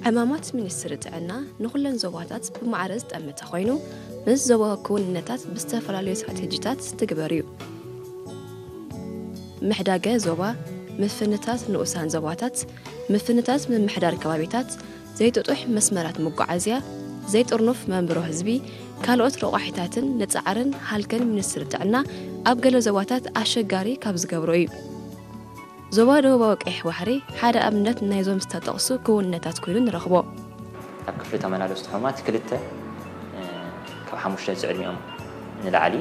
ዕማማት ሚኒስትሪ ጥዕና ንኹለን ዞባታት ብማዕረ ዝጠመተ ኮይኑ፣ ምስ ዞባዊ ክውንነታት ብዝተፈላለዩ ስትራቴጂታት ዝትግበር እዩ። ምሕዳገ ዞባ፣ ምፍንታት ንኡሳን ዞባታት፣ ምፍንታት ምምሕዳር ከባቢታት፣ ዘይጥጡሕ መስመራት መጓዓዝያ፣ ዘይጥርኑፍ መንብሮ ህዝቢ፣ ካልኦት ረቋሒታትን ንጻዕርን ሃልከን ሚኒስትሪ ጥዕና ኣብ ገለ ዞባታት ኣሸጋሪ ካብ ዝገብሮ እዩ። ዞባ ደቡባዊ ቀይሕ ባሕሪ ሓደ ኣብነት ናይዞም ዝተጠቕሱ ክውንነታት ኮይኑ ንረኽቦ። ኣብ ክፍሊ ተመላለስቲ ሕሙማት ክልተ፣ እ፣ ካብ ሓሙሽተ ዝዕድሚኦም ንላዕሊ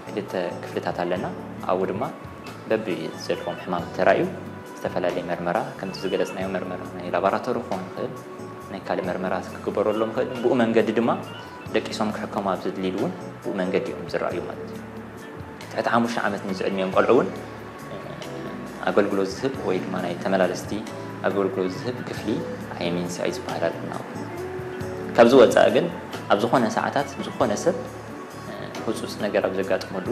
ክልተ ክፍልታት ኣለና። ኣብኡ ድማ በቢ ዘለዎም ሕማም ተራእዩ ዝተፈላለየ መርመራ፣ ከምቲ ዝገለጽናዮ መርመራ ናይ ላቦራቶሪ ክኸውን ይኽእል፣ ናይ ካልእ መርመራ ክግበረሎም ይኽእል። ብኡ መንገዲ ድማ ደቂሶም ክሕከሙ ኣብ ዘድልይሉ እውን ብኡ መንገዲ እዮም ዝረኣዩ ማለት እዩ። ትሕቲ ሓሙሽተ ዓመት ንዝዕድሚኦም ቆልዑ እውን ኣገልግሎት ዝህብ ወይ ድማ ናይ ተመላለስቲ ኣገልግሎት ዝህብ ክፍሊ ኣይኤምኤንሲኣይ ዝበሃል ኣለና። ካብዚ ወፃኢ ግን ኣብ ዝኾነ ሰዓታት ዝኾነ ሰብ ህፁፅ ነገር ኣብ ዘጋጥመሉ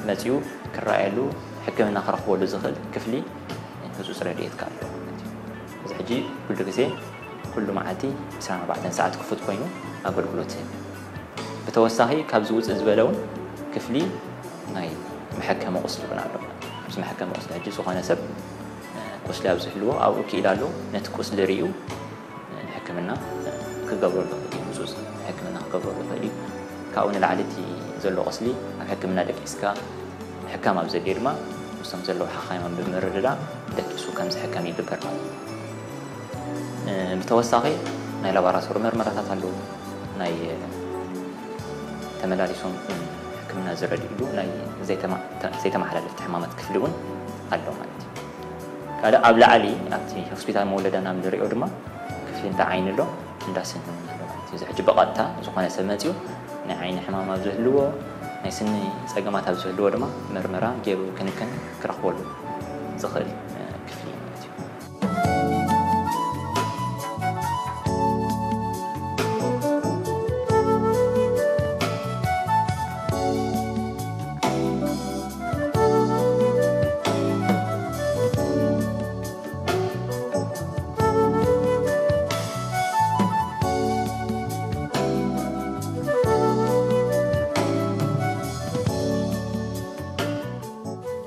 መፂኡ ክረኣየሉ ሕክምና ክረኽበሉ ዝኽእል ክፍሊ ህፁፅ ረድኤት ኣሎ ማለት እዩ። እዚ ሕጂ ኩሉ ግዜ ኩሉ መዓልቲ ዕስራን ኣርባዕተን ሰዓት ክፉት ኮይኑ ኣገልግሎት ይህብ። ብተወሳኺ ካብዚ ውፅእ ዝበለ እውን ክፍሊ ናይ መሐከሚ ቁስሊ እውን ኣሎ። ኣብዚ መሐከሚ ቁስሊ ሕጂ ዝኾነ ሰብ ቁስሊ ኣብ ዝህልዎ ኣብኡ ክኢል ኣሎ። ነቲ ቁስሊ ርእዩ ሕክምና ክገብረሉ ይኽእል እዩ። ህፁፅ ሕክምና ክገብረሉ ይኽእል እዩ። ካብኡ ንላዕሊ እቲ ዘሎ ቁስሊ ኣብ ሕክምና ደቂስካ ምሕካም ኣብ ዘድልዮ ድማ ምስቶም ዘለዉ ሓኻይማን ብምርድዳእ ደቂሱ ከም ዝሕከም ይግበር ማለት እዩ። እ፣ ብተወሳኺ ናይ ላቦራቶሪ መርመራታት ኣለዉ። ናይ፣ እ፣ ተመላሊሶም ሕክምና ዝረድእሉ ናይ ዘይተማ-፣ ተ-፣ ዘይተመሓላለፍቲ ሕማማት ክፍሊ እውን ኣሎ ማለት እዩ። ካልእ ኣብ ላዕሊ ኣብቲ ሆስፒታል መወለዳና ንሪኦ ድማ ክፍሊ እንዳ ዓይኒ ኣሎ፣ እንዳ ስኒ እውን ኣሎ ማለት እዩ። እዚ ሕጂ ብቐጥታ ዝኾነ ሰብ መፂኡ ናይ ዓይኒ ሕማም ኣብ ዝህልዎ፣ ናይ ስኒ ፀገማት ኣብ ዝህልዎ ድማ መርመራ ገይሩ ክንክን ክረኽበሉ ዝኽእል፣ እ፣ ክፍሊ እዩ ማለት እዩ።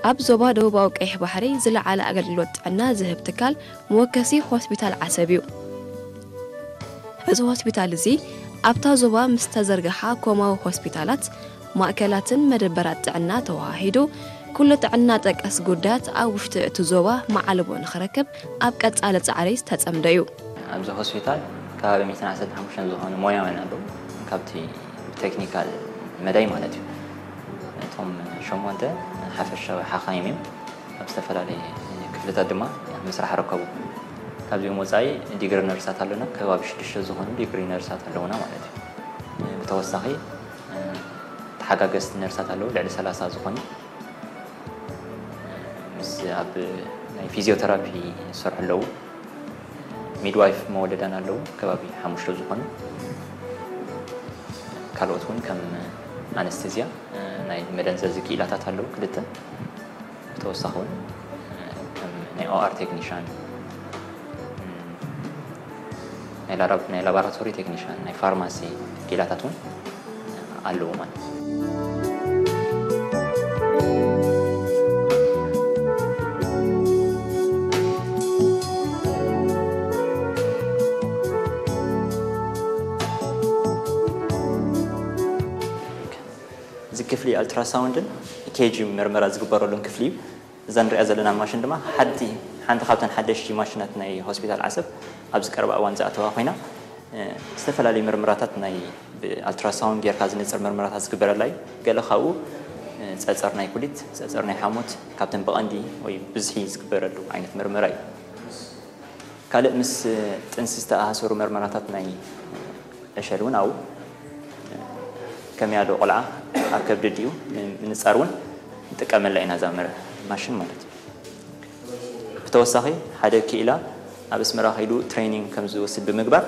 ኣብ ዞባ ደቡባዊ ቀይሕ ባሕሪ ዝለዓለ ኣገልግሎት ጥዕና ዝህብ ትካል መወከሲ ሆስፒታል ዓሰብ እዩ። እዚ ሆስፒታል እዚ ኣብታ ዞባ ምስ ተዘርግሓ ኮማዊ ሆስፒታላት፣ ማእከላትን መደበራት ጥዕና ተወሃሂዱ፣ ኩሉ ጥዕና ጠቀስ ጉዳያት ኣብ ውሽጢ እቲ ዞባ መዓልቦ ንኽረክብ ኣብ ቀጻሊ ጻዕሪ ዝተጸምደ እዩ። ኣብዚ ሆስፒታል ከባቢ ሚእትን ዓሰርተ ሓሙሽተን ዝኾኑ ሞያውያን ኣለዉ፣ ካብቲ ቴክኒካል መዳይ ማለት እዩ። እቶም ሸሞንተ ሓፈሻዊ ሓኻይም እዮም። ኣብ ዝተፈላለየ ክፍልታት ድማ ምስራሕ ርከቡ። ካብዚኦም ወፃኢ ዲግሪ ነርሳት ኣለና፣ ከባቢ ሽዱሽተ ዝኾኑ ዲግሪ ነርሳት ኣለውና ማለት እዩ። ብተወሳኺ ተሓጋገዝቲ ነርሳት ኣለዉ፣ ልዕሊ ሰላሳ ዝኾኑ ምስ ኣብ ናይ ፊዚዮቴራፒ ዝሰርሑ ኣለዉ። ሚድዋይፍ መወለዳን ኣለዉ፣ ከባቢ ሓሙሽተ ዝኾኑ። ካልኦት እውን ከም ኣነስቴዝያ፣ ናይ መደንዘዚ ክኢላታት ኣለዉ ክልተ። ብተወሳኺ እውን ከም ናይ ኦኣር ቴክኒሻን፣ ናይ ላራ-፣ ናይ ላቦራቶሪ ቴክኒሻን፣ ናይ ፋርማሲ ክኢላታት እውን ኣለዉ ማለት እዩ። እዚ ክፍሊ ኣልትራሳውንድን ኢኬጂ መርመራ ዝግበረሉን ክፍሊ እዩ። እዛ ንሪኣ ዘለና ማሽን ድማ ሓንቲ፣ ሓንቲ ካብተን ሓደሽቲ ማሽናት ናይ ሆስፒታል ዓሰብ ኣብዚ ቀረባ እዋን ዝኣተዋ ኮይና፣ እ፣ ዝተፈላለዩ መርመራታት ናይ ብኣልትራሳውንድ ጌርካ ዝንጽር መርመራታት ዝግበረላ እዩ። ገለ ካብኡ፣ እ፣ ጸጸር ናይ ኩሊት፣ ጸጸር ናይ ሓሞት ካብተን ብቐንዲ ወይ ብዝሒ ዝግበረሉ ዓይነት መርመራ እዩ። ካልእ ምስ ጥንሲ ዝተኣሳሰሩ መርመራታት ናይ ዕሸል እውን ኣብኡ ከመይ ኣሎ ቆልዓ ኣብ ከብዲ ድዩ ንምንጻር እውን ንጥቀመላ ኢና እዛ መር-፣ ማሽን ማለት እዩ። ብተወሳኺ ሓደ ክኢላ ኣብ ኣስመራ ከይዱ ትሬኒንግ ከም ዝወስድ ብምግባር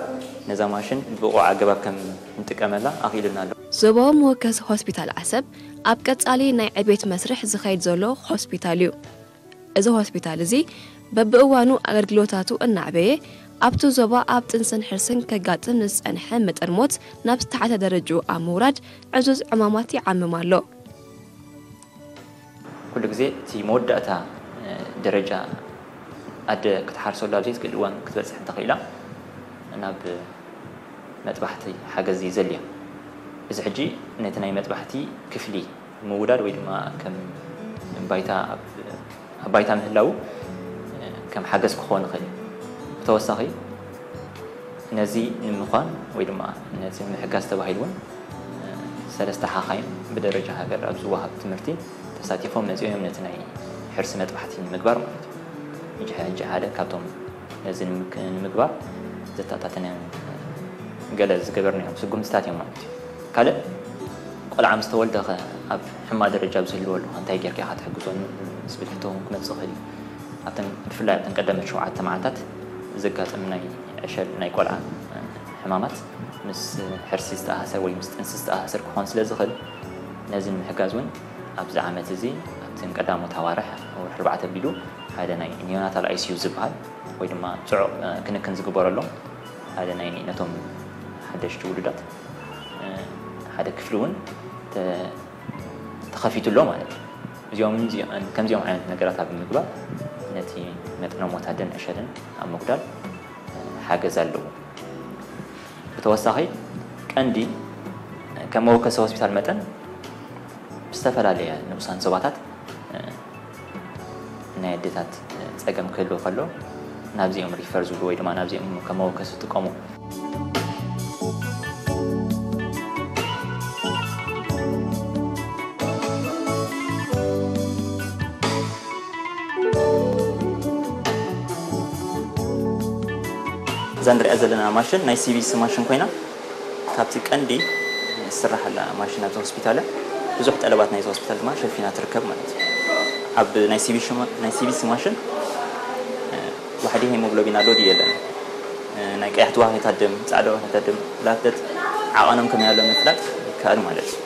ነዛ ማሽን ብብቑዕ ኣገባብ ከም ንጥቀመላ ኣኽኢሉና ኣሎ። ዞባዊ መወከሲ ሆስፒታል ዓሰብ ኣብ ቀጻሊ ናይ ዕቤት መስርሕ ዝኸይድ ዘሎ ሆስፒታል እዩ። እዚ ሆስፒታል እዚ በብእዋኑ ኣገልግሎታቱ እናዕበየ ኣብቲ ዞባ ኣብ ጥንስን ሕርስን ከጋጥም ዝጸንሐ መጠን ሞት ናብ ዝተሓተ ደረጅኡ ኣብ ምውራድ ዕዙዝ ዕማማት ይዓምም ኣሎ። ኩሉ ግዜ እቲ መወዳእታ ደረጃ ኣደ ክትሓርሰሉ ኣብ ዘይትክእል እዋን ክትበፅሕ እንተኽኢላ ናብ መጥባሕቲ ሓገዝ እዩ ዘድልያ። እዚ ሕጂ ነቲ ናይ መጥባሕቲ ክፍሊ ምውዳድ ወይ ድማ ከም ባይታ ኣብ ባይታ ምህላው ከም ሓገዝ ክኾን ይኽእል እዩ። ብተወሳኺ ነዚ ንምዃን ወይ ድማ ነዚ ንምሕጋዝ ተባሂሉ እውን ሰለስተ ሓኻይም ብደረጃ ሃገር ኣብ ዝወሃብ ትምህርቲ ተሳቲፎም መፂኦም እዮም ነቲ ናይ ሕርሲ መጥባሕቲ ንምግባር ማለት እዩ። ሕጂ ሕጂ ሓደ ካብቶም ነዚ ንምክ- ንምግባር ዘተኣታተናዮም ገለ ዝገበርናዮም ስጉምትታት እዮም ማለት እዩ። ካልእ ቆልዓ ምስ ተወልደ ኸ ኣብ ሕማ ደረጃ ኣብ ዝህልወሉ ኸ እንታይ ጌርካ ኢኻ ትሕግዞ ዝብል ሕቶ እውን ክመፅእ ይኽእል እዩ። ኣብተን ብፍላይ ኣብተን ቀዳመት ሸውዓተ መዓልታት ዘጋጥም ናይ ዕሸል ናይ ቆልዓ ሕማማት ምስ ሕርሲ ዝተኣሳሰር ወይ ምስ ጥንሲ ዝተኣሳሰር ክኾን ስለ ዝኽእል ነዚ ንምሕጋዝ እውን ኣብዚ ዓመት እዚ ኣብተን ቀዳሞት ኣዋርሕ ወርሒ ኣርባዕተ ኣቢሉ ሓደ ናይ ኒዮናታል ኣይሲዩ ዝበሃል ወይ ድማ ፅዑቕ ክንክን ዝግበረሎም ሓደ ናይ ነቶም ሓደሽቲ ውሉዳት ሓደ ክፍሊ እውን ተኸፊቱ ኣሎ ማለት እዩ። እዚኦም ከምዚኦም ዓይነት ነገራት ኣብ ምግባር ነቲ መጠነ ሞት ኣደን ዕሸልን ኣብ ምጉዳል ሓገዝ ኣለዎ። ብተወሳኺ ቀንዲ ከም መወከሲ ሆስፒታል መጠን ብዝተፈላለየ ንኡሳን ዞባታት ናይ ኣዴታት ፀገም ክህልው ከሎ ናብዚኦም ሪፈር ዝብሉ ወይ ድማ ናብዚኦም ከም መወከሲ ዝጥቀሙ። እዛ ንሪኣ ዘለና ማሽን ናይ ሲቢሲ ማሽን ኮይና ካብቲ ቀንዲ ዝስራሓላ ማሽን ኣብዚ ሆስፒታል ብዙሕ ጠለባት ናይዚ ሆስፒታል ድማ ሸፊና ትርከብ ማለት እዩ። ኣብ ናይ ሲቢሲ ማሽን ዋሕዲ ሄሞግሎቢን ኣሎ ድዩ የለን፣ ናይ ቀያሕቲ ዋህዮታት ደም፣ ፃዕዳ ዋህዮታት ደም፣ ፕላትለት ዓቐኖም ከመይ ኣሎ ምፍላጥ ይከኣል ማለት እዩ።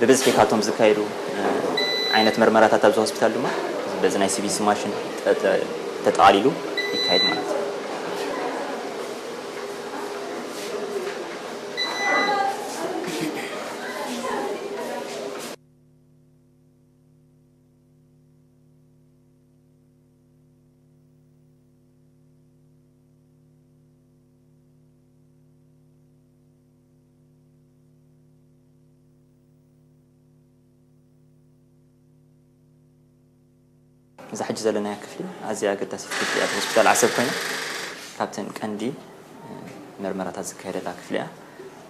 ብብዝሒ ካብቶም ዝካየዱ ዓይነት መርመራታት ኣብዚ ሆስፒታል ድማ በዚ ናይ ሲቢሲ ማሽን ተጠቓሊሉ ይካየድ ማለት እዩ። እዛ ሕጂ ዘለናያ ክፍሊ ኣዝያ ኣገዳሲት ክፍሊ እያ። ሆስፒታል ዓሰብ ኮይና ካብተን ቀንዲ መርመራታት ዝካየደላ ክፍሊ እያ።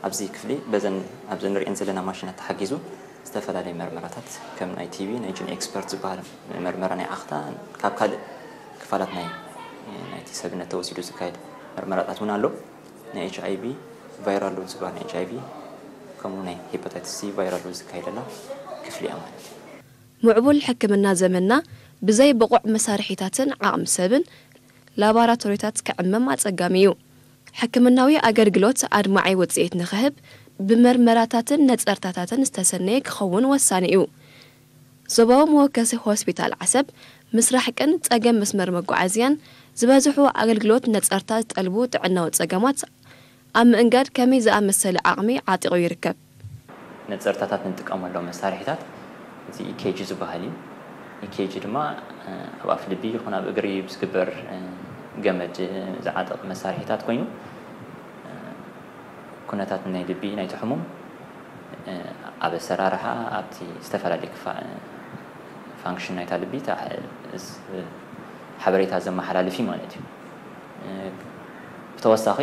ኣብዚ ክፍሊ በዘን ኣብዚ ንሪኤን ዘለና ማሽናት ተሓጊዙ ዝተፈላለዩ መርመራታት ከም ናይ ቲቢ ናይ ጂን ኤክስፐርት ዝበሃል መርመራ ናይ ዓኽታ ካብ ካልእ ክፋላት ናይ ናይቲ ሰብነት ተወሲዱ ዝካየድ መርመራታት እውን ኣሎ። ናይ ኤች ኣይ ቪ ቫይራል ሎድ ዝበሃል ናይ ኤች ኣይ ቪ ከምኡ ናይ ሄፓታይትስ ሲ ቫይራል ሎድ ዝካየደላ ክፍሊ እያ ማለት እዩ። ምዕቡል ሕክምና ዘመንና ብዘይ ብቑዕ መሳርሒታትን ዓቕሚ ሰብን ላባራቶሪታት ክዕመም ኣጸጋሚ እዩ። ሕክምናዊ ኣገልግሎት ኣድማዒ ውጽኢት ንኽህብ ብመርመራታትን ነጸርታታትን ዝተሰነየ ክኸውን ወሳኒ እዩ። ዞባዊ መወከሲ ሆስፒታል ዓሰብ ምስ ራሕቅን ጸገም መስመር መጓዓዝያን ዝበዝሑ ኣገልግሎት ነጸርታ ዝጠልቡ ጥዕናዊ ጸገማት ኣብ ምእንጋድ ከመይ ዝኣመሰለ ዓቕሚ ዓጢቑ ይርከብ? ነጸርታታት ንጥቀመሎም መሳርሒታት እዚ ኢኬጂ ዝበሃል እዩ። ኢኬጂ ድማ ኣብ ኣፍ ልቢ ይኹን ኣብ እግሪ ብዝግበር ገመድ ዝዓጥቕ መሳርሒታት ኮይኑ ኩነታት ናይ ልቢ ናይቲ ሕሙም ኣብ ኣሰራርሓ ኣብቲ ዝተፈላለዩ ክፋ ፋንክሽን ናይታ ልቢ ሓበሬታ ዘመሓላልፍ እዩ ማለት እዩ። ብተወሳኺ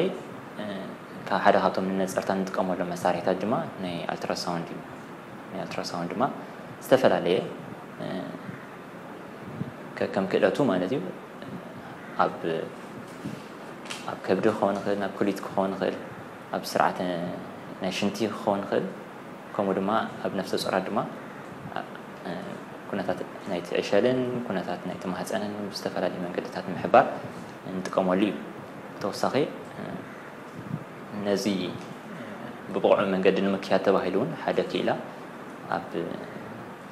ካብ ሓደ ካብቶም ንነፀርታ እንጥቀመሎም መሳርሒታት ድማ ናይ ኣልትራሳውንድ እዩ። ናይ ኣልትራሳውንድ ድማ ዝተፈላለየ ከከም ክእለቱ ማለት እዩ ኣብ ኣብ ከብዲ ክኸውን ይኽእል፣ ናብ ኩሊት ክኸውን ይኽእል፣ ኣብ ስርዓተ ናይ ሽንቲ ክኸውን ይኽእል፣ ከምኡ ድማ ኣብ ነፍሰ ጾራት ድማ ኩነታት ናይቲ ዕሸልን ኩነታት ናይቲ ማህፀንን ብዝተፈላለዩ መንገድታት ንምሕባር እንጥቀመሉ እዩ። ብተወሳኺ ነዚ ብብቑዕ መንገዲ ንምክያድ ተባሂሉ እውን ሓደ ክኢላ ኣብ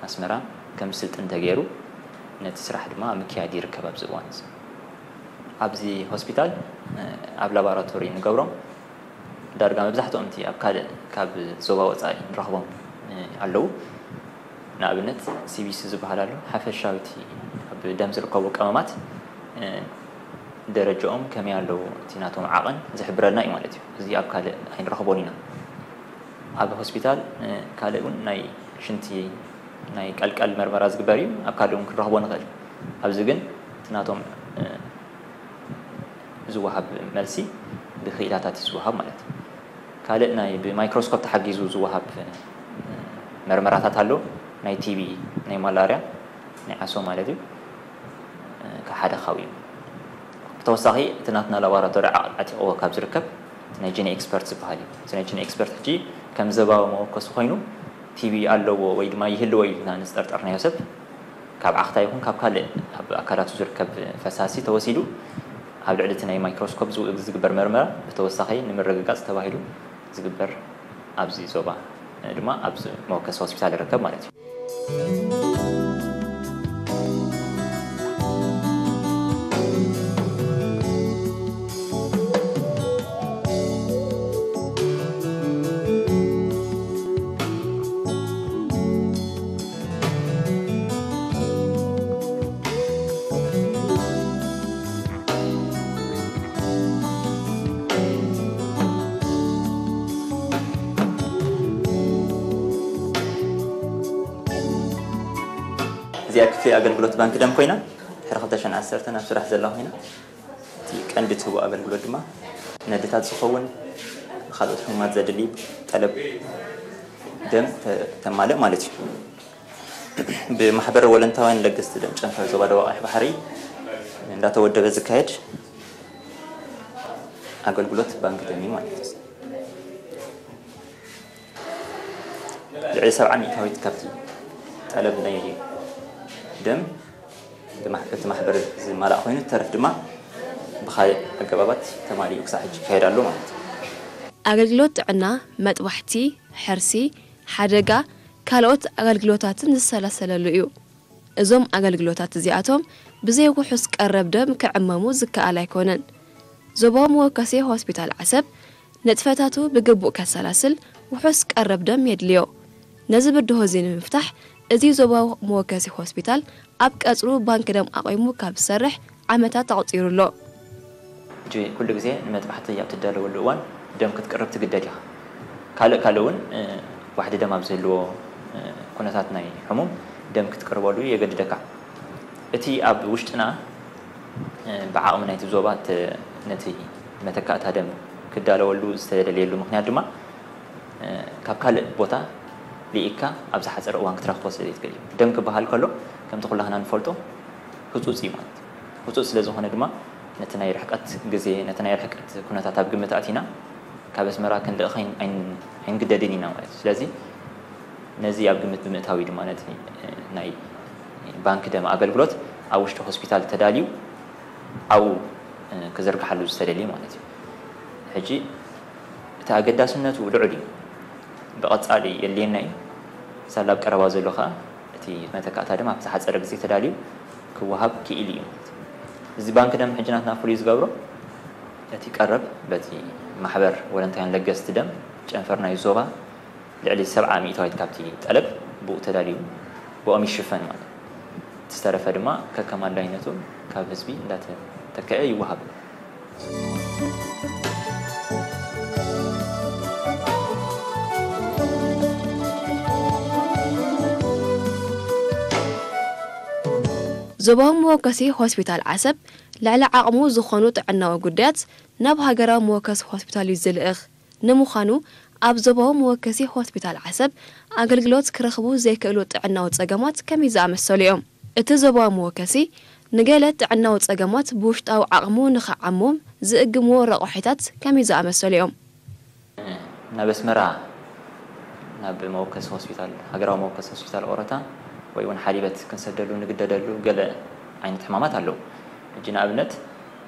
ኣስመራ ከም ዝስልጥን ተገይሩ ነቲ ስራሕ ድማ ኣብ ምክያድ ይርከብ ኣብዚ እዋን እዚ። ኣብዚ ሆስፒታል ኣብ ላቦራቶሪ ንገብሮም ዳርጋ መብዛሕትኦም እቲ ኣብ ካልእ ካብ ዞባ ወፃኢ ንረኽቦም ኣለዉ። ንኣብነት ሲቢሲ ዝበሃል ኣሎ። ሓፈሻዊ እቲ ኣብ ደም ዝርከቡ ቀመማት ደረጃኦም ከመይ ኣለዉ፣ እቲ ናቶም ዓቐን ዝሕብረልና እዩ ማለት እዩ። እዚ ኣብ ካልእ ኣይንረኽቦን ኢና። ኣብ ሆስፒታል ካልእ እውን ናይ ሽንቲ ናይ ቀልቀል መርመራ ዝግበር እዩ። ኣብ ካልእ እውን ክንረኽቦ ንኽእል። ኣብዚ ግን እቲ ናቶም ዝወሃብ መልሲ ብክኢላታት እዩ ዝወሃብ ማለት እዩ። ካልእ ናይ ብማይክሮስኮፕ ተሓጊዙ ዝወሃብ መርመራታት ኣሎ። ናይ ቲቢ፣ ናይ ማላርያ፣ ናይ ዓሶ ማለት እዩ። ካብ ሓደ ካብኡ እዩ። ብተወሳኺ እቲ ናትና ላቦራቶሪ ዓጢቕዎ ካብ ዝርከብ እቲ ናይ ጂኒ ኤክስፐርት ዝበሃል እዩ። እቲ ናይ ጂኒ ኤክስፐርት ሕጂ ከም ዘባዊ መወከሲ ኮይኑ ቲቢ ኣለዎ ወይ ድማ ይህልዎ ኢልና ንዝጠርጠርናዮ ሰብ ካብ ዓኽታ ይኹን ካብ ካልእ ኣብ ኣካላቱ ዝርከብ ፈሳሲ ተወሲዱ ኣብ ልዕሊ እቲ ናይ ማይክሮስኮፕ ዝግበር መርመራ ብተወሳኺ ንምርግጋፅ ተባሂሉ ዝግበር ኣብዚ ዞባ ድማ ኣብዚ መወከሲ ሆስፒታል ይርከብ ማለት እዩ። እዚኣ ክፍሊ ኣገልግሎት ባንክ ደም ኮይና ድሕሪ ክልተ ሽሕን ዓሰርተን ኣብ ስራሕ ዘላ ኮይና እቲ ቀንዲ ትህቦ ኣገልግሎት ድማ ነድታት ዝኸውን ካልኦት ሕሙማት ዘድሊ ጠለብ ደም ተማልእ ማለት እዩ። ብማሕበር ወለንታውያን ለገስቲ ደም ጨንፈር ዞባ ደቡብ ቀይሕ ባሕሪ እንዳተወደበ ዝካየድ ኣገልግሎት ባንክ ደም እዩ ማለት እዩ። ልዕሊ ሰብዓ ሚእታዊት ካብቲ ጠለብ ናይ ደም እቲ ማሕበር ዝማላእ ኮይኑ ተረፍ ድማ ብካልእ ኣገባባት ተማሊኡ ክሳብ ሕጂ ይካየድ ኣሎ ማለት እዩ። ኣገልግሎት ጥዕና፣ መጥባሕቲ፣ ሕርሲ፣ ሓደጋ፣ ካልኦት ኣገልግሎታትን ዝሰላሰለሉ እዩ። እዞም ኣገልግሎታት እዚኣቶም ብዘይ ውሑስ ቀረብ ደም ክዕመሙ ዝከኣል ኣይኮነን። ዞባዊ መወከሲ ሆስፒታል ዓሰብ ንጥፈታቱ ብግቡእ ከሰላስል ውሑስ ቀረብ ደም የድልዮ። ነዚ ብድሆ እዚ ንምፍታሕ እዚ ዞባዊ መወከሲ ሆስፒታል ኣብ ቀጽሩ ባንክ ደም ኣቒሙ ካብ ዝሰርሕ ዓመታት ኣቑጺሩ ኣሎ። ሕጂ ኩሉ ግዜ ንመጥባሕቲ ኣብ ትዳለወሉ እዋን ደም ክትቅርብ ትግደድ ኢኻ። ካልእ ካልእ እውን ዋሕዲ ደም ኣብ ዝህልዎ ኩነታት ናይ ሕሙም ደም ክትቅርበሉ የገድደካ። እቲ ኣብ ውሽጥና ብዓቕሚ ናይቲ ዞባ ነቲ መተካእታ ደም ክዳለወሉ ዝተደለየሉ ምኽንያት ድማ ካብ ካልእ ቦታ ልኢካ ኣብ ዝሓፀረ እዋን ክትረኽቦ ስለ ዘይትኽእል እዩ። ደም ክበሃል ከሎ ከምቲ ኩላህና ንፈልጦ ህፁፅ እዩ ማለት እዩ። ህፁፅ ስለ ዝኾነ ድማ ነቲ ናይ ርሕቀት ግዜ፣ ነቲ ናይ ርሕቀት ኩነታት ኣብ ግምት ኣእቲና ካብ ኣስመራ ክንልእኽ ኣይንግደድን ኢና ማለት እዩ። ስለዚ ነዚ ኣብ ግምት ብምእታው እዩ ድማ ነቲ ናይ ባንክ ደም ኣገልግሎት ኣብ ውሽጢ ሆስፒታል ተዳልዩ ኣብኡ ክዝርግሓሉ ዝተደልየ ማለት እዩ። ሕጂ እቲ ኣገዳስነቱ ልዑል እዩ። ብቐጻሊ የድልየና እዩ። ሳላ ኣብ ቀረባ ዘሎ ከኣ እቲ መተካእታ ደም ኣብ ዝሓጸረ ግዜ ተዳልዩ ክወሃብ ክኢሉ እዩ ማለት እዩ። እዚ ባንክ ደም ሕጂ ናትና ፍሉይ ዝገብሮ እቲ ቀረብ በቲ ማሕበር ወለንታውያን ለገስቲ ደም ጨንፈር ናይ ዞባ ልዕሊ ሰብዓ ሚእታዊት ካብቲ ጠለብ ብኡ ተዳልዩ ብኦም ይሽፈን ማለት እዩ። እቲ ዝተረፈ ድማ ከከም ኣድላይነቱ ካብ ህዝቢ እንዳተተክአ ይወሃብ። ዞባዊ መወከሲ ሆስፒታል ዓሰብ ልዕሊ ዓቕሙ ዝኾኑ ጥዕናዊ ጉዳያት ናብ ሃገራዊ መወከሲ ሆስፒታል እዩ ዝልእኽ። ንምዃኑ ኣብ ዞባዊ መወከሲ ሆስፒታል ዓሰብ ኣገልግሎት ክረኽቡ ዘይክእሉ ጥዕናዊ ጸገማት ከመይ ዝኣመሰሉ እዮም? እቲ ዞባዊ መወከሲ ንገለ ጥዕናዊ ጸገማት ብውሽጣዊ ዓቕሙ ንኽዓሞም ዝእግምዎ ረቑሒታት ከመይ ዝኣመሰሉ እዮም? ናብ ኣስመራ ናብ መወከሲ ሆስፒታል፣ ሃገራዊ መወከሲ ሆስፒታል ኦሮታ ወይ እውን ሓሊበት ክንሰደሉ ንግደደሉ ገለ ዓይነት ሕማማት ኣለዉ። ሕጂ ንኣብነት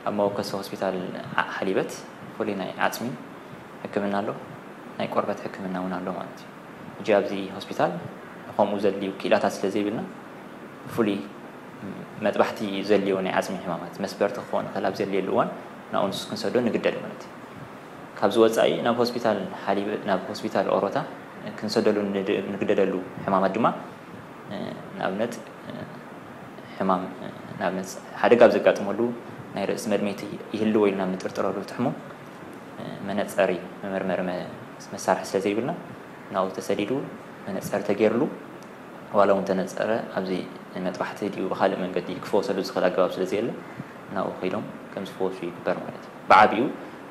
ኣብ መወከሲ ሆስፒታል ሓሊበት ፍሉይ ናይ ዓፅሚ ሕክምና ኣሎ፣ ናይ ቆርበት ሕክምና እውን ኣሎ ማለት እዩ። ሕጂ ኣብዚ ሆስፒታል ንከምኡ ዘድልዩ ክኢላታት ስለ ዘይብልና ብፍሉይ መጥባሕቲ ዘድልዮ ናይ ዓጽሚ ሕማማት መስበርቲ ክኸውን ይኽእል ኣብ ዘድልየሉ እዋን ናብኡ ንሱ ክንሰዶ ንግደድ ማለት እዩ። ካብዚ ወጻኢ ናብ ሆስፒታል ሓሊብ ናብ ሆስፒታል ኦሮታ ክንሰደሉ ንድ- ንግደደሉ ሕማማት ድማ ንኣብነት ሕማም ንኣብነት ሓደጋ ኣብ ዘጋጥመሉ ናይ ርእሲ መድመይቲ ይህልዎ ኢልና ንጥርጥረሉ ትሕሙም መነጸሪ መመርመሪ መሳርሒ ስለ ዘይብልና ናብኡ ተሰዲዱ መነጸሪ ተገይርሉ ዋላ እውን ተነጸረ ኣብዚ መጥባሕቲ ድዩ ብኻልእ መንገዲ ክፈወሰሉ ዝኽእል ኣገባብ ስለ ዘየለ ናብኡ ከይዶም ከም ዝፈወሱ ይግበር ማለት እዩ። ብዓቢኡ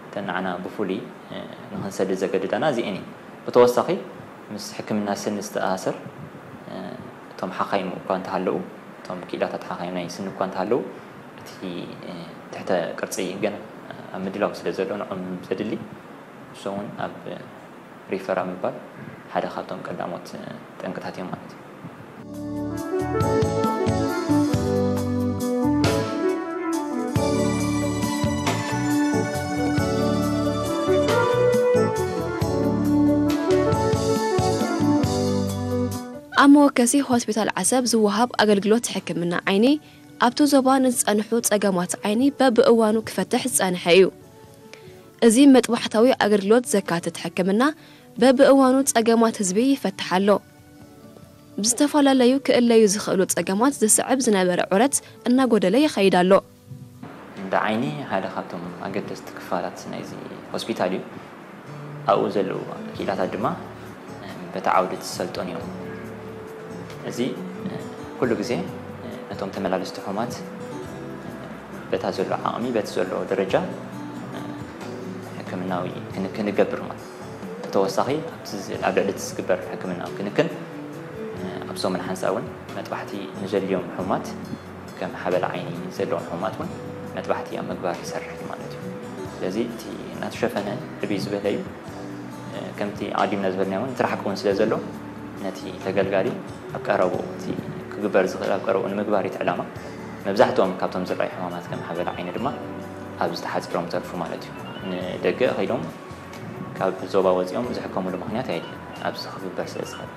እተን ንዓና ብፍሉይ ንኽንሰድድ ዘገድዳና እዚኤን እየን። ብተወሳኺ ምስ ሕክምና ስኒ ዝተኣሳሰር እቶም ሓኻይም እኳ እንተሃለዉ እቶም ክኢላታት ሓኻይም ናይ ስኒ እኳ እንተሃለዉ እቲ ትሕተ ቅርጺ ገና ኣብ ምድላው ስለ ዘሎ ንዖም ዘድሊ ንሶም እውን ኣብ ሪፈር ኣብ ምባል ሓደ ካብቶም ቀዳሞት ጠንቅታት እዮም ማለት እዩ። ኣብ መወከሲ ሆስፒታል ዓሰብ ዝወሃብ ኣገልግሎት ሕክምና ዓይኒ ኣብቲ ዞባ ንዝጸንሑ ጸገማት ዓይኒ በብእዋኑ ክፈትሕ ዝጸንሐ እዩ። እዚ መጥባሕታዊ ኣገልግሎት ዘካትት ሕክምና በብእዋኑ ጸገማት ህዝቢ ይፈትሕ ኣሎ። ብዝተፈላለዩ ክእለዩ ዝኽእሉ ጸገማት ዝስዕብ ዝነበረ ዑረት እናጎደለ ይኸይድ ኣሎ። እንዳ ዓይኒ ሓደ ካብቶም ኣገደስቲ ክፋላት ናይዚ ሆስፒታል እዩ። ኣብኡ ዘለዉ ክኢላታት ድማ በቲ ዓውዲ ዝሰልጠኑ እዮም። እዚ ኩሉ ግዜ ነቶም ተመላለስቲ ሕሙማት በታ ዘሎ ዓቕሚ በቲ ዘሎ ደረጃ ሕክምናዊ ክንክን ይገብር ማለት ብተወሳኺ ኣብቲ ዝ- ኣብ ልዕሊ እቲ ዝግበር ሕክምናዊ ክንክን ኣብ ሰሙን ሓንሳ እውን መጥባሕቲ ንዘድልዮም ሕሙማት ከም ሓበላ ዓይኒ ዘለዎም ሕሙማት እውን መጥባሕቲ ኣብ ምግባር ይሰርሕ እዩ ማለት እዩ። ስለዚ እቲ እናተሸፈነ ዕብይ ዝበለ እዩ። ከምቲ ኣዲምና ዝበልናዮ እውን እቲ ርሕቂ እውን ስለ ዘሎ ነቲ ተገልጋሊ ኣብ ቀረብኡ እቲ ክግበር ዝኽእል ኣብ ቀረብኡ ንምግባር እቲ ዕላማ። መብዛሕትኦም ካብቶም ዝረኣዩ ሕማማት ከም ሓበላ ዓይኒ ድማ ኣብዚ ተሓፂሮም ተርፉ ማለት እዩ። ንደገ ከይዶም ካብ ዞባ ወፂኦም ዝሕከሙሉ ምኽንያት ኣየድልን ኣብዚ ክግበር ስለ ዝኽእል።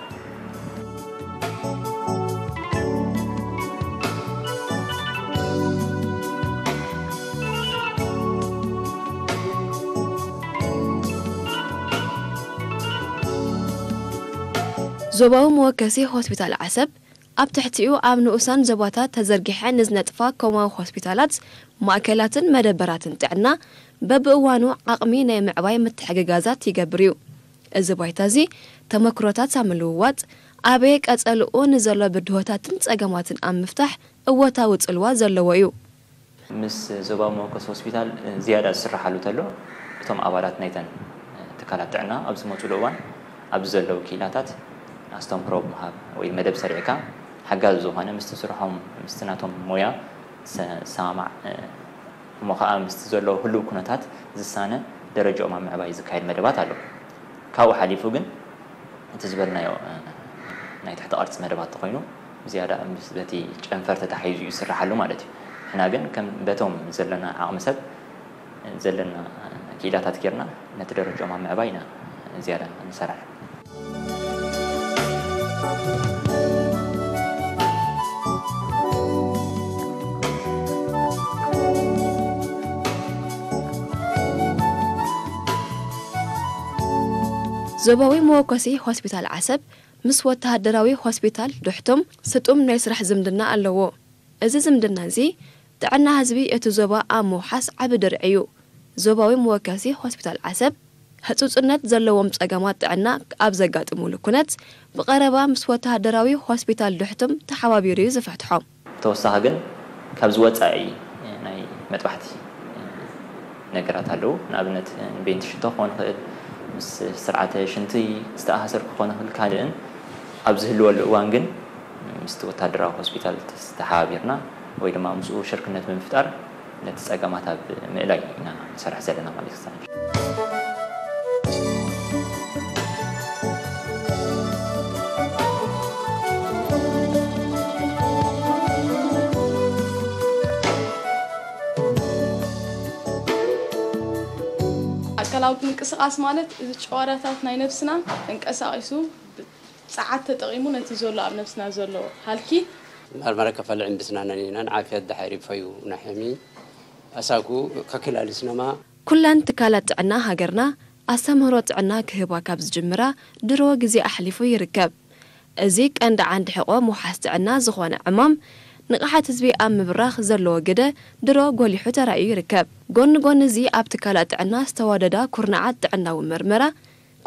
ዞባዊ መወከሲ ሆስፒታል ዓሰብ ኣብ ትሕቲኡ ኣብ ንኡሳን ዞባታት ተዘርጊሐ ንዝነጥፋ ኮማዊ ሆስፒታላት፣ ማእከላትን መደበራትን ጥዕና በብእዋኑ ዓቕሚ ናይ ምዕባይ ምትሕግጋዛት ይገብር እዩ። እዚ ባይታ እዚ ተመክሮታት ኣብ ምልውዋጥ፣ ኣበየ ቀጸልኡ ንዘሎ ብድሆታትን ጸገማትን ኣብ ምፍታሕ እወታዊ ጽልዋ ዘለዎ እዩ። ምስ ዞባዊ መወከሲ ሆስፒታል ዝያዳ ዝስራሓሉ ተሎ እቶም ኣባላት ናይተን ትካላት ጥዕና ኣብ ዝመፁሉ እዋን ኣብዚ ዘለዉ ክኢላታት ኣስተምህሮ ብምሃብ ወይ መደብ ሰሪዕካ ሓጋዚ ዝኾነ ምስቲ ስርሖም ምስቲ ናቶም ሞያ ዝሰማማዕ እሞ ከዓ ምስቲ ዘሎ ህሉው ኩነታት ዝሳነ ደረጃኦም ኣብ ምዕባይ ዝካየድ መደባት ኣሎ። ካብኡ ሓሊፉ ግን እቲ ዝበልናዮ ናይ ትሕቲ ቅርፂ መደባት ተኾይኑ ብዝያዳ ምስ በቲ ጨንፈር ተታሒዙ እዩ ዝስርሓሉ ማለት እዩ። ንሕና ግን ከም በቶም ዘለና ዓቕሚ ሰብ ዘለና ክኢላታት ጌርና ነቲ ደረጃኦም ኣብ ምዕባይ ኢና ዝያዳ ንሰርሕ። ዞባዊ መወከሲ ሆስፒታል ዓሰብ ምስ ወተሃደራዊ ሆስፒታል ዱሕቶም ስጡም ናይ ስራሕ ዝምድና ኣለዎ። እዚ ዝምድና እዚ ጥዕና ህዝቢ እቲ ዞባ ኣብ ምውሓስ ዓቢ ድርዒ እዩ። ዞባዊ መወከሲ ሆስፒታል ዓሰብ ህጹጽነት ዘለዎም ጸገማት ጥዕና ኣብ ዘጋጥሙሉ ኩነት ብቐረባ ምስ ወተሃደራዊ ሆስፒታል ዱሕቶም ተሓባቢሩ እዩ ዝፍትሖም። ብተወሳኺ ግን ካብዚ ወጻኢ ናይ መጥባሕቲ ነገራት ኣለዉ። ንኣብነት ንቤንቲ ሽቶ ክኾን ይኽእል፣ ምስ ስርዓተ ሽንቲ ዝተኣሳሰር ክኾን ይኽእል፣ ካልእን ኣብ ዝህልወሉ እዋን ግን ምስቲ ወታደራዊ ሆስፒታል ተሓባቢርና ወይ ድማ ምስኡ ሽርክነት ብምፍጣር ነቲ ጸገማት ኣብ ምእላይ ኢና ንሰርሕ ዘለና ማለት እዩ። ኣካላዊ ምንቅስቓስ ማለት እዚ ጨዋዳታት ናይ ነብስና ተንቀሳቒሱ ብ- ጸዓት ተጠቒሙ ነቲ ዘሎ ኣብ ነብስና ዘሎ ሃልኪ መርመረ ከፈልዕ እምብስናነን ኢና ንዓፍያት ድሓር ይፈዩ ናሕሚ ኣሳኩ ከክላልስነማ ኩለን ትካላት ጥዕና ሃገርና ኣስተምህሮ ጥዕና ክህባ ካብ ዝጅምራ ድሮ ግዜ ኣሕሊፉ ይርከብ። እዚ ቀንዲ ዓንዲ ሕቆ ምውሓስ ጥዕና ዝኾነ ዕማም ንቕሓት ህዝቢ ኣብ ምብራኽ ዘለዎ ግደ ድሮ ጎሊሑ ተራእዩ ይርከብ። ጎኒ ጎኒ እዚ ኣብ ትካላት ጥዕና ዝተዋደዳ ኩርናዓት ጥዕናዊ መርመራ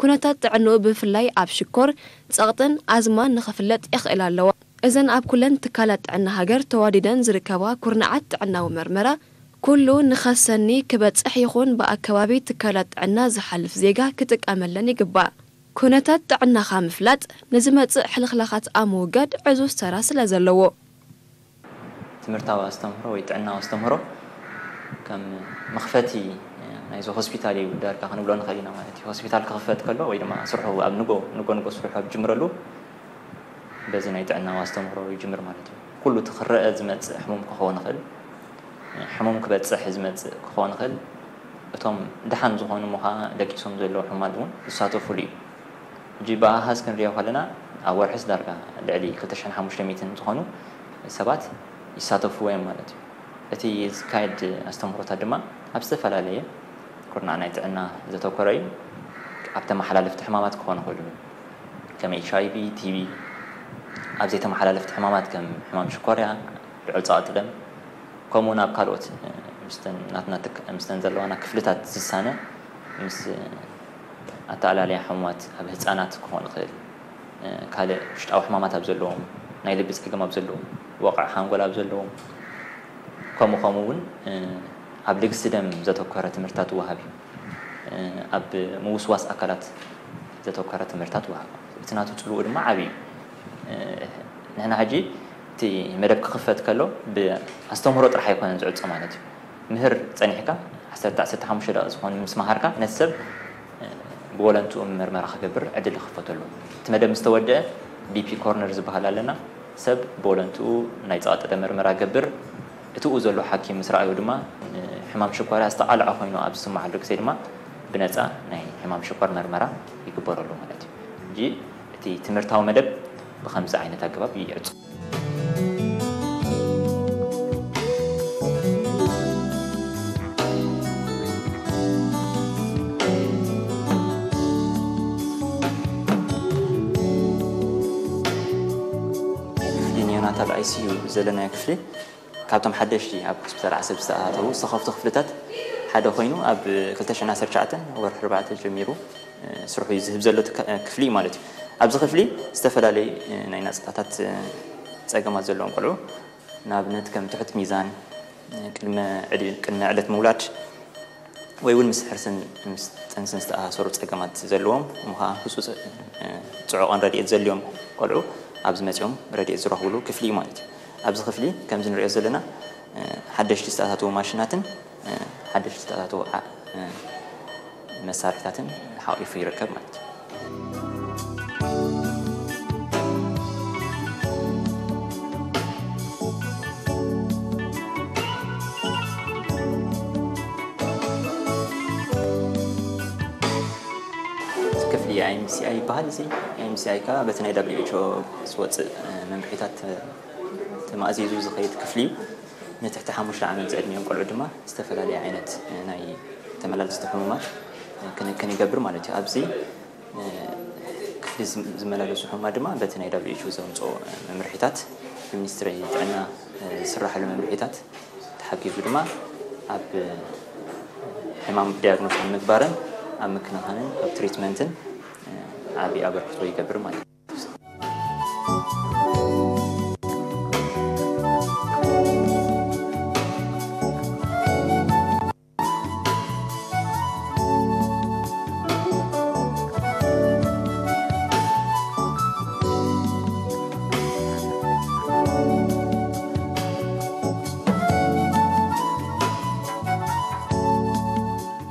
ኩነታት ጥዕንኡ ብፍላይ ኣብ ሽኮር፣ ጸቕጥን ኣዝማን ንኽፍለጥ የኽእል ኣለዎ። እዘን ኣብ ኩለን ትካላት ጥዕና ሃገር ተዋዲደን ዝርከባ ኩርናዓት ጥዕናዊ መርመራ ኩሉ ንኸሰኒ ክበጽሕ ይኹን ብኣከባቢ ትካላት ጥዕና ዝሓልፍ ዜጋ ክጥቀመለን ይግባእ። ኩነታት ጥዕናኻ ምፍላጥ ንዝመጽእ ሕልኽላኻት ኣብ ምውጋድ ዕዙዝ ተራ ስለ ዘለዎ። ትምህርታዊ ኣስተምህሮ ወይ ጥዕናዊ ኣስተምህሮ ከም መኽፈቲ ናይዚ ሆስፒታል እዩ ዳርጋ ክንብሎ ንኽእል ኢና ማለት እዩ። ሆስፒታል ክኽፈት ከሎ ወይ ድማ ስርሑ ኣብ ንጎ ንጎ ንጎ ስርሑ ኣብ ዝጅምረሉ በዚ ናይ ጥዕናዊ ኣስተምህሮ ይጅምር ማለት እዩ። ኩሉ እቲ ክረአ ዝመፅእ ሕሙም ክኸውን ይኽእል፣ ሕሙም ክበፅሕ ዝመፅእ ክኸውን ይኽእል፣ እቶም ደሓን ዝኾኑ እሞ ከዓ ደቂሶም ዘለዉ ሕሙማት እውን ዝሳተፉሉ እዩ። ሕጂ ብኣሃዝ ክንሪኦ ከለና ኣብ ወርሕስ ዳርጋ ልዕሊ ክልተ ሽሕን ሓሙሽተ ሚእትን ዝኾኑ ሰባት ይሳተፍዎ እዮም ማለት እዩ። እቲ ዝካየድ ኣስተምህሮታት ድማ ኣብ ዝተፈላለየ ኩርናዕ ናይ ጥዕና ዘተኮረ እዩ። ኣብ ተመሓላለፍቲ ሕማማት ክኾኑ ይኽእሉ፣ ከም ኤች ኣይ ቪ፣ ቲ ቢ፣ ኣብ ዘይተመሓላለፍቲ ሕማማት ከም ሕማም ሽኮርያ፣ ልዑል ጸቕጢ ደም፣ ከምኡ እውን ኣብ ካልኦት ምስተን ናትና ትክ- ምስተን ዘለዋና ክፍልታት ዝሳነ ምስ ኣተኣላልያ ሕሙማት ኣብ ህፃናት ክኾን ይኽእል፣ ካልእ ውሽጣዊ ሕማማት ኣብ ዘለዎም፣ ናይ ልቢ ጸገም ኣብ ዘለዎም፣ ወቕዒ ሓንጎል ኣብ ዘለዎም፣ ከምኡ ከምኡ እውን ኣብ ልግሲ ደም ዘተኮረ ትምህርትታት ይወሃብ እዩ። ኣብ ምውስዋስ ኣካላት ዘተኮረ ትምህርትታት ይወሃብ። እቲ ናቱ ጽልኡ ድማ ዓብዪ እዩ። ንሕና ሕጂ እቲ መደብ ክኽፈት ከሎ ብኣስተምህሮ ጥራሕ ኣይኮነን ዝዕጾ ማለት እዩ። ምህር ጸኒሕካ ዓሰርተ ዓሰርተ ሓሙሽተ ደቂቕ ዝኾን ምስ መሃርካ ነቲ ሰብ ብወለንትኡ ምርመራ ክገብር ዕድል ይኽፈተሉ። እቲ መደብ ምስ ተወደአ ቢ ፒ ኮርነር ዝበሃል ኣለና። ሰብ ብወለንትኡ ናይ ጸቕጢ ደም ምርመራ ገብር። እቲ ኡ ዘሎ ሓኪም ምስ ረኣዮ ድማ ሕማም ሽኮርያ ዝተቓልዐ ኮይኑ ኣብ ዝስምዓሉ ግዜ ድማ ብነጻ ናይ ሕማም ሽኮር መርመራ ይግበረሉ ማለት እዩ። ሕጂ እቲ ትምህርታዊ መደብ ብኸምዚ ዓይነት ኣገባብ ይዕጹ። ኒዮናታል ኣይ ሲ ዩ ዘለናዮ ክፍሊ ካብቶም ሓደሽቲ ኣብ ሆስፒታል ዓሰብ ዝተኣታተዉ ዝተኸፍቱ ክፍልታት ሓደ ኮይኑ ኣብ ክልተ ሽሕን ዓሰርተ ትሽዓተን ወርሒ ኣርባዕተ ጀሚሩ ስርሑ ዝህብ ዘሎ ክፍሊ እዩ ማለት እዩ። ኣብዚ ክፍሊ ዝተፈላለዩ ናይ ናፅታታት ፀገማት ዘለዎም ቆልዑ ንኣብነት ከም ትሑት ሚዛን፣ ቅድመ ዕድ- ቅድመ ዕለት ምውላድ ወይ እውን ምስ ሕርስን ምስ ጥንስን ዝተኣሳሰሩ ፀገማት ዘለዎም እሞ ከዓ ህፁፅ ፅዑቕን ረድኤት ዘድልዮም ቆልዑ ኣብዚ መፂኦም ረድኤት ዝረኽብሉ ክፍሊ እዩ ማለት እዩ። ኣብዚ ክፍሊ ከምዚ ንሪኦ ዘለና ሓደሽቲ ዝተኣታተዉ ማሽናትን ሓደሽቲ ዝተኣታተዉ መሳርሕታትን ሓቒፉ ይርከብ ማለት እዩ። ክፍሊ ኣይ ኤም ሲ ኣይ ይበሃል። እዚ ኣይ ኤም ሲ ኣይ ከዓ በቲ ናይ ደብሊው ኤች ኦ ዝወፅእ መምርሒታት ተማእዚዙ ዝኸይድ ክፍሊ እዩ። ንትሕቲ ሓሙሽተ ዓመት ዝዕድሚኦም ቆልዑ ድማ ዝተፈላለየ ዓይነት ናይ ተመላለስቲ ሕሙማት ክንክን ይገብር ማለት እዩ። ኣብዚ ክፍሊ ዝመላለሱ ሕሙማት ድማ በቲ ናይ ደብሊው ኤች ኦ ዘምፅኦ መምርሒታት ብሚኒስትሪ ጥዕና ዝስራሓሉ መምርሒታት ተሓጊዙ ድማ ኣብ ሕማም ዲያግኖስ ኣብ ምግባርን ኣብ ምክንኻንን ኣብ ትሪትመንትን ዓብዪ ኣበርክቶ ይገብር ማለት እዩ።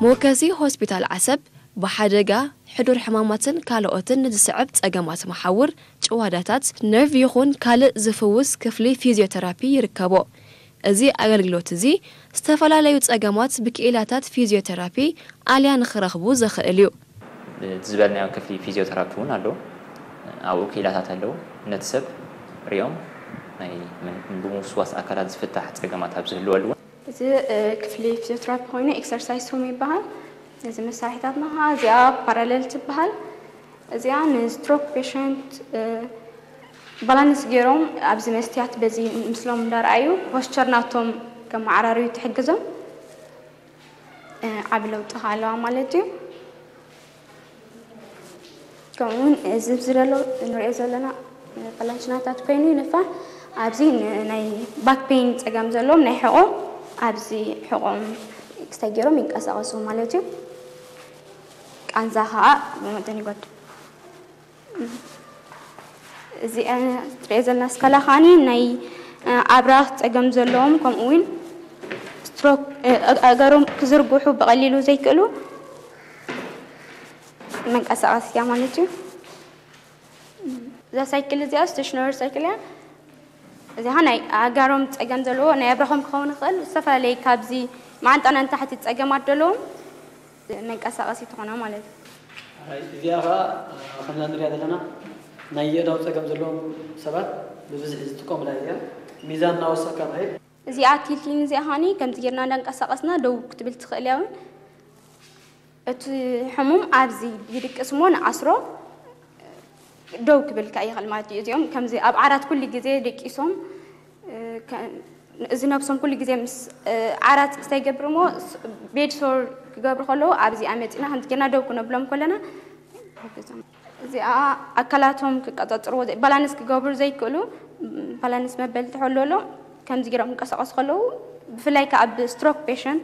መወከሲ ሆስፒታል ዓሰብ ብሓደጋ፣ ሕዱር ሕማማትን ካልኦትን ንዝስዕብ ጸገማት መሓውር፣ ጭዋዳታት፣ ነርቭ ይኹን ካልእ ዝፍውስ ክፍሊ ፊዝዮተራፒ ይርከቦ። እዚ ኣገልግሎት እዚ ዝተፈላለዩ ጸገማት ብክኢላታት ፊዝዮተራፒ ኣልያ ንኽረኽቡ ዘኽእል እዩ። ዝበልናዮ ክፍሊ ፊዝዮተራፒ እውን ኣለዉ። ኣብኡ ክኢላታት ኣለዉ። ነቲ ሰብ ሪኦም ናይ ምን- ብምውስዋስ ኣካላት ዝፍታሕ ጸገማት ኣብ ዝህልወሉ እውን። እዚ ክፍሊ ፊዚዮትራፒ ኮይኑ ኤክሰርሳይስ ሩም ይበሃል። እዚ መሳርሒታትና ከዓ እዚኣ ፓራሌል ትበሃል። እዚኣ ንስትሮክ ፔሸንት ባላንስ ገይሮም ኣብዚ መስትያት በዚ ምስሎም እንዳረኣዩ ፖስቸር ናቶም ከመዓራርዩ ትሕግዞም። ዓብ ለውጢ ከዓ ኣለዋ ማለት እዩ። ከምኡውን እዚ ኣብዚ ዘሎ ንሪኦ ዘለና ፓላንችናታት ኮይኑ ይንፋሕ። ኣብዚ ናይ ባክ ፔን ፀገም ዘለዎም ናይ ሕቆ ኣብዚ ሕቆም ክስታይ ገይሮም ይንቀሳቀሱ ማለት እዩ። ቃንዛ ከዓ ብመጠን ይጎድል። እዚ ትሪኦ ዘለና ስካላ ከዓኒ ናይ ኣብራኽ ፀገም ዘለዎም ከምኡ እውን ስትሮክ ኣእጋሮም ክዝርግሑ ብቐሊሉ ዘይክእሉ መንቀሳቐሲ እያ ማለት እዩ። እዛ ሳይክል እዚኣ ስቴሽነሪ ሳይክል እያ። እዚኣ ናይ ኣእጋሮም ፀገም ዘለዎ ናይ ኣብራኾም ክኸውን ይኽእል። ዝተፈላለየ ካብዚ መዓንጣና ንታሕቲ ፀገማት ዘለዎም መንቀሳቐሲ ትኾና ማለት እዩ። እዚኣ ከዓ ከምዛ ንሪኣ ዘለና ናይ የእዳው ፀገም ዘለዎም ሰባት ብብዝሒ ዝጥቀሙላ እያ። ሚዛን እናወሰካ ምሄድ። እዚኣ ቲልቲን እዚኣ ኻኒ ከምዚ ጌርና እንዳንቀሳቀስና ደው ክትብል ትኽእል እያ እውን። እቲ ሕሙም ኣብዚ ይድቅስ እሞ ንኣስሮ ደው ክብል ከኣ ይኽእል ማለት እዩ። እዚኦም ከምዚ ኣብ ዓራት ኩሉ ግዜ ደቂሶም እዚ ነብሶም ኩሉ ግዜ ምስ ዓራት ክስታይ ይገብር እሞ ቤድ ሶር ክገብሩ ከለዉ ኣብዚ ኣመፂና ከምዚ ጌርና ደው ክነብሎም ከለና እዚኣ ኣካላቶም ክቀፃፅርዎ ባላንስ ክገብሩ ዘይክእሉ ባላንስ መበል ተሕለሎም ከምዚ ጌሮም ክንቀሳቀሱ ከለዉ ብፍላይ ከዓ ኣብ ስትሮክ ፔሸንት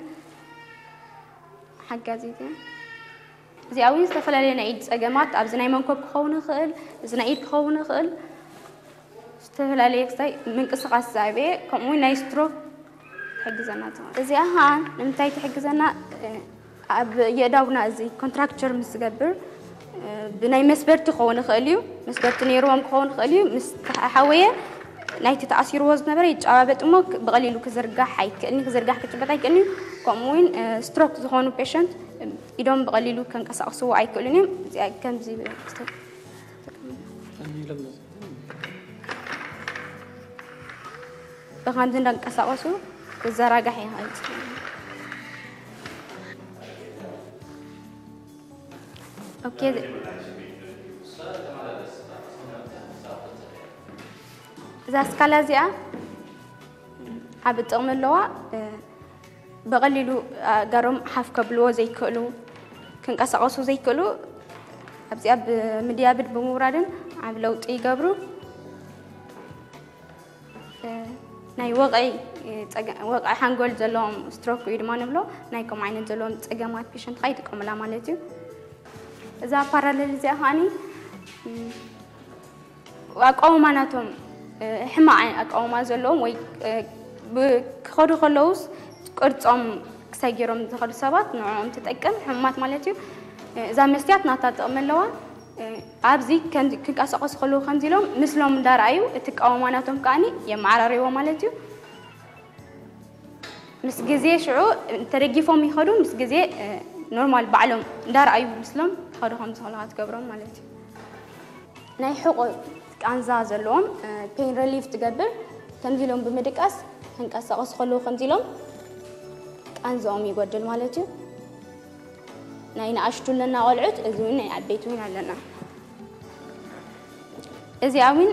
ሓጋዚት እያ። እዚኣ እውን ዝተፈላለዩ ናይ ኢድ ፀገማት ኣብዚ ናይ መንኮብ ክኸውን ይኽእል፣ እዚ ናይ ኢድ ክኸውን ይኽእል። ዝተፈላለየ ክስታይ ምንቅስቃስ ዛዕቤ ከምኡ እውን ናይ ስትሮክ ትሕግዘና ትኸውን። እዚኣ ከዓ ንምንታይ ትሕግዘና? ኣብ የእዳውና እዚ ኮንትራክቸር ምስ ዝገብር ብናይ መስበርቲ ክኸውን ይኽእል እዩ፣ መስበርቲ ነይርዎም ክኸውን ይኽእል እዩ። ምስ ተሓወየ ናይቲ ተኣሲርዎ ዝነበረ ይጨባበጥ እሞ ብቐሊሉ ክዝርጋሕ ኣይክእልኒ፣ ክዝርጋሕ ክጭበጥ ኣይክእልኒ። ከምኡ እውን ስትሮክ ዝኾኑ ፔሸንት ኢዶም ብቐሊሉ ከንቀሳቕስዎ ኣይክእሉን እዮም። እዚኣ ከምዚ ብኸምዚ እንዳንቀሳቐሱ ክዘራጋሕ ይኽእል። ኦኬ። እዛ ስካላ እዚኣ ዓቢ ጥቕሚ ኣለዋ። ብቐሊሉ ኣእጋሮም ሓፍ ከብልዎ ዘይክእሉ፣ ክንቀሳቐሱ ዘይክእሉ ኣብዚኣ ብምድያብን ብምውራድን ዓቢ ለውጢ ይገብሩ። ናይ ወቕዒ ሓንጎል ዘለዎም ስትሮክ እዩ ድማ ንብሎ ናይ ከምኡ ዓይነት ዘለዎም ፀገማት ፔሸንት ከዓ ይጥቀሙላ ማለት እዩ። እዛ ፓራለል እዚኣ ከዓኒ ኣቃውማ ናቶም ሕማቕ ኣቃውማ ዘለዎም ወይ ክኸዱ ከለውስ ቅርፆም ክሳይ ገይሮም ዝኸዱ ሰባት ንዕኦም ትጠቅም ሕሙማት ማለት እዩ። እዛ መስትያት ናታ ጥቕሚ ኣለዋ። ኣብዚ ክንቀሳቀሱ ከለዉ ከምዚ ኢሎም ምስሎም እንዳረኣዩ እቲ ኣቃውማ ናቶም ከዓኒ የመዓራርይዎ ማለት እዩ። ምስ ግዜ ሽዑ ተደጊፎም ይኸዱ፣ ምስ ግዜ ኖርማል ባዕሎም እንዳረኣዩ ምስሎም ክኸዱ ከም ዝኽእሉ ክትገብሮም ማለት እዩ። ናይ ሕቆ ቃንዛ ዘለዎም ፔን ሪሊፍ ትገብር። ከምዚ ኢሎም ብምድቃስ ክንቀሳቀሱ ከለዉ ከምዚ ኢሎም ቃንዛኦም ይጎድል ማለት እዩ። ናይ ንኣሽቱ ኣለና ቆልዑት፣ እዚ እውን ናይ ዓበይቲ እውን ኣለና። እዚኣ እውን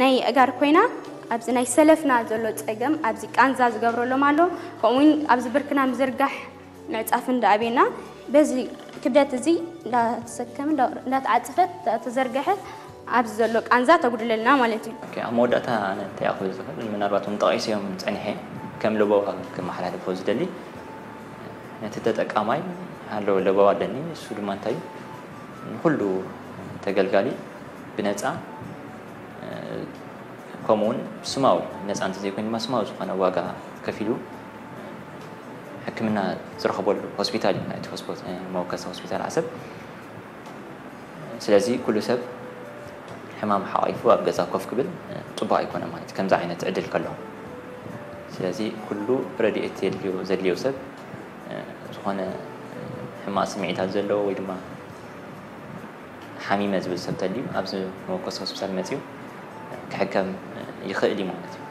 ናይ ኣእጋር ኮይና ኣብዚ ናይ ሰለፍና ዘሎ ፀገም ኣብዚ ቃንዛ ዝገብረሎም ኣሎ። ከምኡ እውን ኣብዚ ብርክና ምዝርጋሕ ምዕፃፍ እንዳኣቤና በዚ ክብደት እዚ እንዳተሰከመ እንዳተዓፀፈት እንዳተዘርገሐት ኣብዚ ዘሎ ቃንዛ ተጉድለልና ማለት እዩ። ኦኬ፣ ኣብ መወዳእታ ኣነ እንታይ ክብል ዝኽእል ምናልባት እውን ጠቒሰዮም ፀኒሐ ከም ለበዋ ክመሓላለፎ ዝደሊ ነቲ ተጠቃማይ ኣሎ ለበዋ ኣለኒ። እሱ ድማ እንታይ ንኩሉ ተገልጋሊ ብነፃ ከምኡ እውን ስማዊ ነፃ እንተዘይኮይኑ ድማ ስማዊ ዝኾነ ዋጋ ከፊሉ ሕክምና ዝረኽበሉ ሆስፒታል እዩ ናይቲ መወከሲ ሆስፒታል ዓሰብ። ስለዚ ኩሉ ሰብ ሕማም ሓቒፉ ኣብ ገዛ ኮፍ ክብል ፅቡቅ ኣይኮነ ማለት ከምዚ ዓይነት ዕድል ከለዎ። ስለዚ ኩሉ ረድኤት የድልዮ ዘድልዮ ሰብ ዝኾነ ሕማቅ ስምዒታት ዘለዎ ወይ ድማ ሓሚመ ዝብል ሰብ ተልዩ ኣብዚ መወከሲ ሆስፒታል መፅዩ ክሕከም ይኽእል እዩ ማለት እዩ።